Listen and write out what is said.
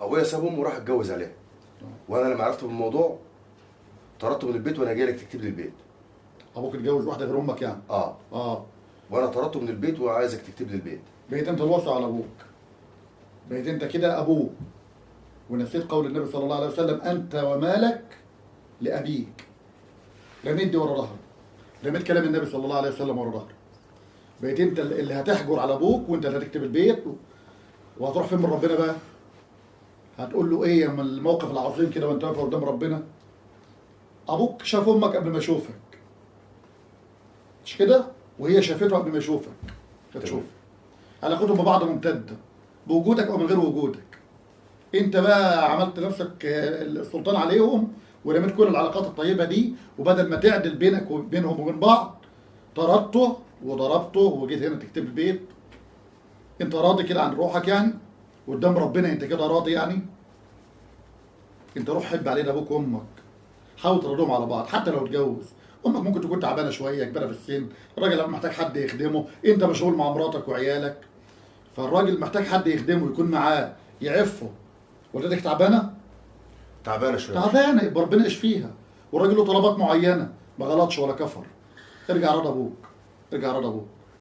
ابويا ساب امه وراح اتجوز عليها، وانا لما عرفت بالموضوع طردته من البيت، وانا جاي لك تكتب لي البيت. ابوك اتجوز واحدة غير امك يعني؟ اه. اه. وانا طردته من البيت وعايزك تكتب لي البيت. بقيت انت الوصي على ابوك، بقيت انت كده ابوه، ونسيت قول النبي صلى الله عليه وسلم: انت ومالك لابيك. رميت دي ورا ظهرك، رميت كلام النبي صلى الله عليه وسلم ورا ظهرك. بقيت انت اللي هتحجر على ابوك، وانت اللي هتكتب البيت، وهتروح فين من ربنا بقى؟ هتقول له ايه من الموقف العظيم كده وانت واقف قدام ربنا؟ ابوك شاف امك قبل ما يشوفك، مش كده؟ وهي شافته قبل ما يشوفك. هتشوف علاقتهم ببعض ممتدة بوجودك او من غير وجودك. انت بقى عملت نفسك السلطان عليهم، ورميت كل العلاقات الطيبة دي، وبدل ما تعدل بينك وبينهم وبين بعض طردته وضربته وجيت هنا تكتب البيت. انت راضي كده عن روحك يعني؟ قدام ربنا انت كده راضي يعني؟ انت روح حب علينا ابوك وامك، حاول تراضيهم على بعض حتى لو اتجوز. امك ممكن تكون تعبانة شوية، كبيرة في السن، الراجل محتاج حد يخدمه، انت مشغول مع مراتك وعيالك، فالراجل محتاج حد يخدمه يكون معاه يعفه. والدتك تعبانة؟ تعبانة شوية. تعبانة، يبقى ربنا يشفيها. والراجل له طلبات معينة، ما غلطش ولا كفر. ارجع راضي ابوك، ارجع راضي ابوك.